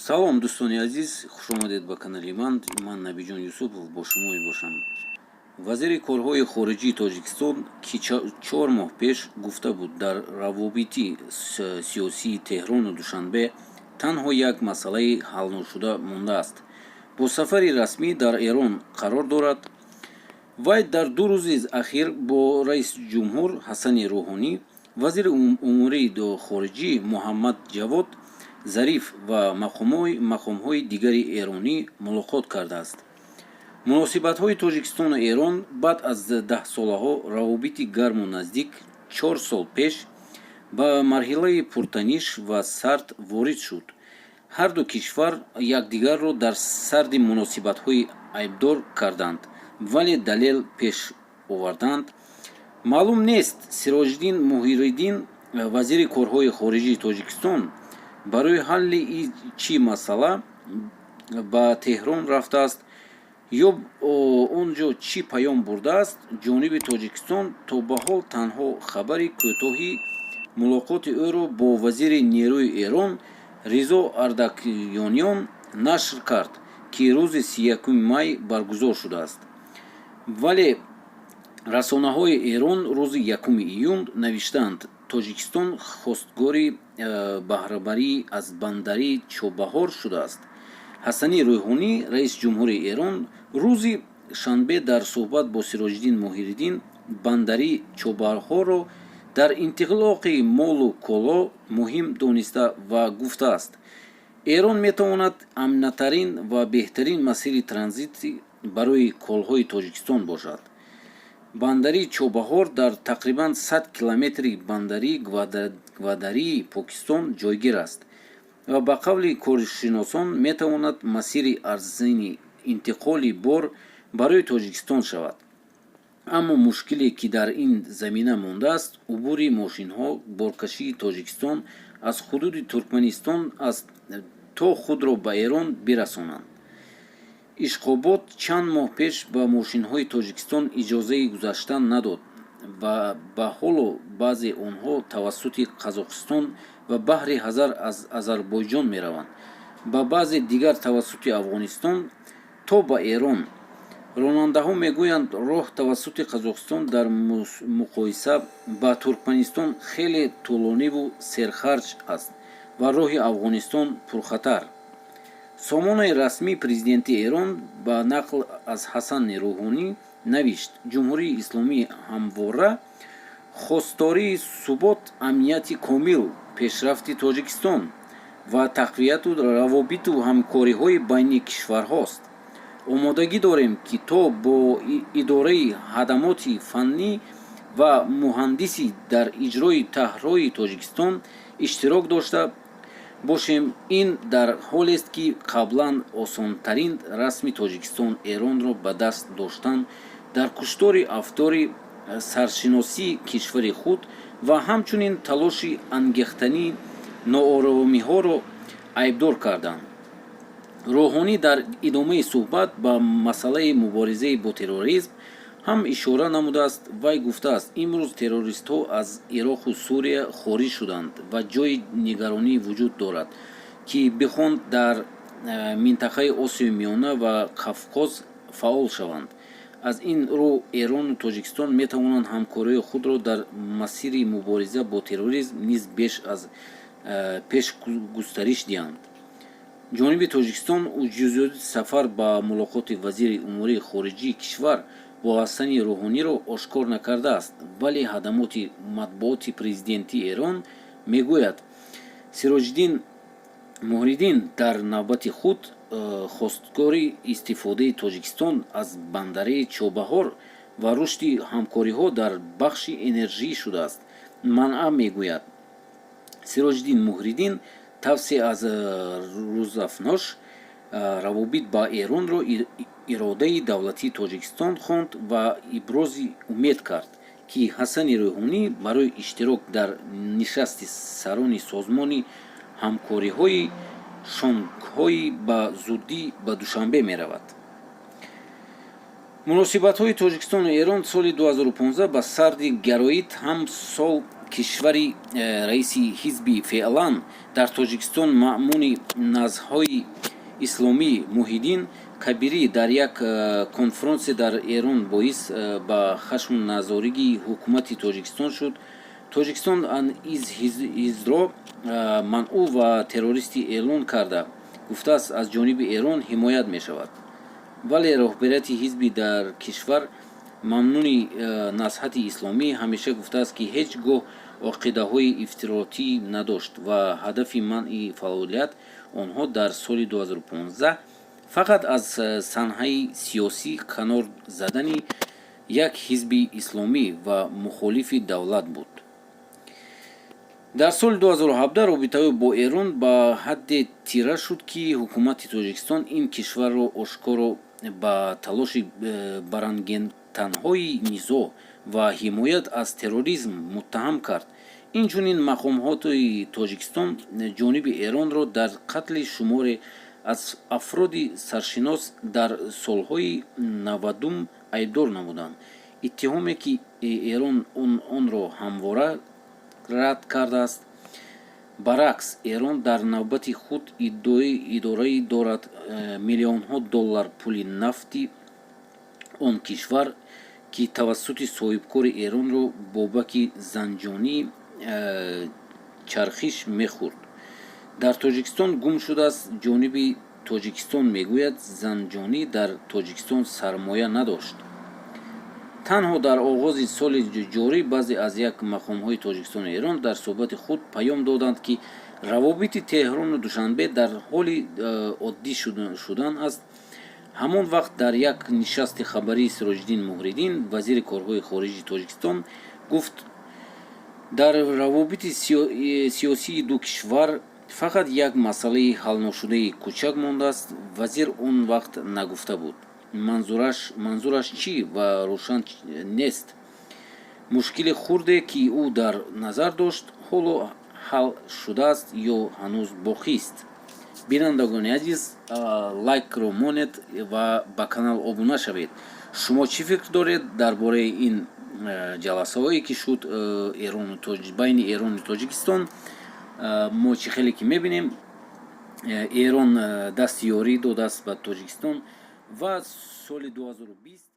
Салом, дӯстони азиз, хушомадед ба канали ман. Ман Набиҷон Юсупов бо шумо мебошам. Вазири корҳои хориҷии Тоҷикистон, ки 4 моҳ пеш гуфта буд, дар равобити сиёсии Теҳрону Душанбе танҳо як масъалаи ҳалношуда мондааст, бо сафари расмӣ дар Эрон қарор дорад. Вай дар 2 рӯзи ахир бо раиси ҷумҳур Ҳасани Рӯҳонӣ, вазири умури хориҷӣ Муҳаммад Ҷавод Зариф ва мақомҳои дигари эронӣ мулоқот кардааст. Муносибатҳои Тоҷикистону Эрон баъд аз даҳсолаҳо равобити гарму наздик 4 сол пеш ба марҳилаи пуртаниш ва сард ворид шуд. Ҳарду кишвар якдигарро дар сарди муносибатҳои айбдор карданд, вале далел пеш оварданд. Маълум нест, Сироҷиддин Муҳриддин, вазири корҳои хориҷии Тоҷикистон, барои ҳалли чӣ масъала ба Теҳрон рафтааст ё он ҷо чӣ паём бурдааст. Ҷониби Тоҷикистон то ба ҳол танҳо хабари кӯтоҳи мулоқоти ӯро бо вазири нерӯи Эрон Ризо Ардакёниён нашр кард, ки рӯзи 31 май баргузор шудааст. Вале расонаҳои Эрон рӯзи 1 июн навиштаанд, Тоҷикистон хостгори баҳрабарӣ аз бандари Чобаҳор шудааст. Ҳасани Рӯҳонӣ, раиси ҷумҳури Эрон, рӯзи шанбе дар суҳбат бо Сироҷиддин Муҳриддин бандари Чобаҳорро дар интиқоли молу коло муҳим дониста ва гуфтааст, Эрон метавонад амнатарин ва беҳтарин масири транзитӣ барои колҳои Тоҷикистон бошад. Бандари Чобаҳор дар тақрибан 100 километри бандари Гвадарии Покистон ҷойгир аст ва, ба қавли коршиносон, метавонад масири арзини интиқоли бор барои Тоҷикистон шавад. Аммо мушкиле, ки дар ин замина мондааст, убури мошинҳо боркашии Тоҷикистон аз ҳудуди Туркманистон аст, то худро ба Эрон бирасонанд. Ишқобод чанд моҳ пеш ба мошинҳои Тоҷикистон иҷозаи гузаштан надод ва ба ҳоло баъзе онҳо тавассути Қазоқистон ва баҳри Ҳазар аз Озарбойҷон мераванд ба баъзе дигар тавассути Афғонистон то ба Эрон. Ронандаҳо мегӯянд, роҳ тавассути Қазоқистон дар муқоиса ба Туркманистон хеле тӯлониву серхарҷ аст ва роҳи Афғонистон пурхатар. Сомонаи расмии президенти Эрон ба нақл аз Ҳасани Рӯҳонӣ навишт: «Ҷумҳурии Исломӣ ҳамвора хостори субот, амнияти комил, пешрафти Тоҷикистон ва тақвияту равобиту ҳамкориҳои байни кишварҳост. Омодагӣ дорем, ки то бо идораи хадамоти фаннӣ ва муҳандисӣ дар иҷрои таҳрҳои Тоҷикистон иштирок дошта бошем». Ин дар ҳолест, ки қаблан осонтарин расми Тоҷикистон Эронро ба даст доштан дар куштори афтори саршиносии кишвари худ ва ҳамчунин талоши ангехтани нооромиҳоро айбдор карданд. Рӯҳонӣ дар идомаи суҳбат ба масъалаи муборизаи бо терроризм ҳам ишора намудааст. Вай гуфтааст, имрӯз террористҳо аз Ироқу Сурия хориҷ шуданд ва ҷойи нигаронӣ вуҷуд дорад, ки бихоҳанд дар минтақаи Осиёи Миёна ва Қавқоз фаъол шаванд. Аз ин рӯ Эрону Тоҷикистон метавонанд ҳамкориҳои худро дар масири мубориза бо терроризм низ беш аз пеш густариш диҳанд. Ҷониби Тоҷикистон ҷузъиёти сафар ба мулоқоти вазири умури хориҷии кишвар бо Ҳасани Рӯҳониро ошкор накардааст, вале хадамоти матбуоти президенти Эрон мегӯяд, Сироҷиддин Муҳриддин дар навбати худ хостгори истифодаи Тоҷикистон аз бандари Чобаҳор ва рушди ҳамкориҳо дар бахши энержӣ шудааст. Манъа мегӯяд, Сироҷиддин Муҳриддин тавсия аз рӯзафнош равобит ба Эронро иродаи давлатии Тоҷикистон хонд ва ибрози умед кард, ки Ҳасани Рӯҳонӣ барои иштирок дар нишасти сарони Созмони ҳамкориҳои Шонгҳой ба зудӣ ба Душанбе меравад. Муносибатҳои Тоҷикистону Эрон соли 2015 ба сардӣ гароид. Ҳам сол Кишвари раиси ҳизби феълан дар Тоҷикистон маъмуни Наҳзати Исломӣ Муҳиддин Кабирӣ дар як конфронсе дар Эрон боис ба хашму норозигии ҳукумати Тоҷикистон шуд. Тоҷикистон из ҳизбро манъу ва террористӣ эълон карда, гуфтааст, аз ҷониби Эрон ҳимоят мешавад. Вале роҳбарияти ҳизби дар кишвар мамнуни Наҳзати Исломӣ ҳамеша гуфтааст, ки ҳеҷ гоҳ ақидаҳои ифротӣ надошт ва ҳадафи манъи фаъолият онҳо дар соли 2015 фақат аз саҳнаи сиёсӣ канор задани як ҳизби исломӣ ва мухолифи давлат буд. Дар соли 2017 робитаҳо бо Эрон ба ҳадде тира шуд, ки ҳукумати Тоҷикистон ин кишварро ошкоро ба талоши барангехтанҳои низоъ ва ҳимоят аз терроризм муттаҳам кард. Инчунин мақомоти Тоҷикистон ҷониби Эронро дар қатли шуморе аз афроди саршинос дар солҳои 90-ум айбдор намуданд, иттиҳоме, ки Эрон онро ҳамвора рад кардааст. Баръакс, Эрон дар навбати худ иддао дорад, миллионҳо доллар пули нафти он кишвар, ки тавассути соҳибкори эронро Бобаки Занҷонӣ чархиш мехӯрд, дар Тоҷикистон гум шудааст. Ҷониби Тоҷикистон мегӯяд, Занҷонӣ дар Тоҷикистон сармоя надошт. Танҳо дар оғози соли ҷорӣ баъзе аз як мақомҳои Тоҷикистону Эрон дар суҳбати худ паём доданд, ки равобити Теҳрону Душанбе дар ҳоли оддӣ шудан аст. Ҳамон вақт дар як нишасти хабарии Сироҷиддин Муҳриддин, вазири корҳои хориҷии Тоҷикистон, гуфт, дар равобити сиёсии ду кишвар фақат як масъалаи ҳалношудаи кӯчак мондааст. Вазир он вақт нагуфта буд, манзураш чӣ ва рӯшан нест, мушкили хурде, ки ӯ дар назар дошт, ҳоло ҳал шудааст ё ҳанӯз боқист. Бинандагони азиз, лайкро монед ва ба канал обуна шавед. Шумо чӣ фикр доред дар бораи ин ҷаласаҳое, ки шуд байни Эрону Тоҷикистон? Мо чӣ хеле ки мебинем, Эрон дасти ёрӣ додааст ба Тоҷикистон ва соли 2020.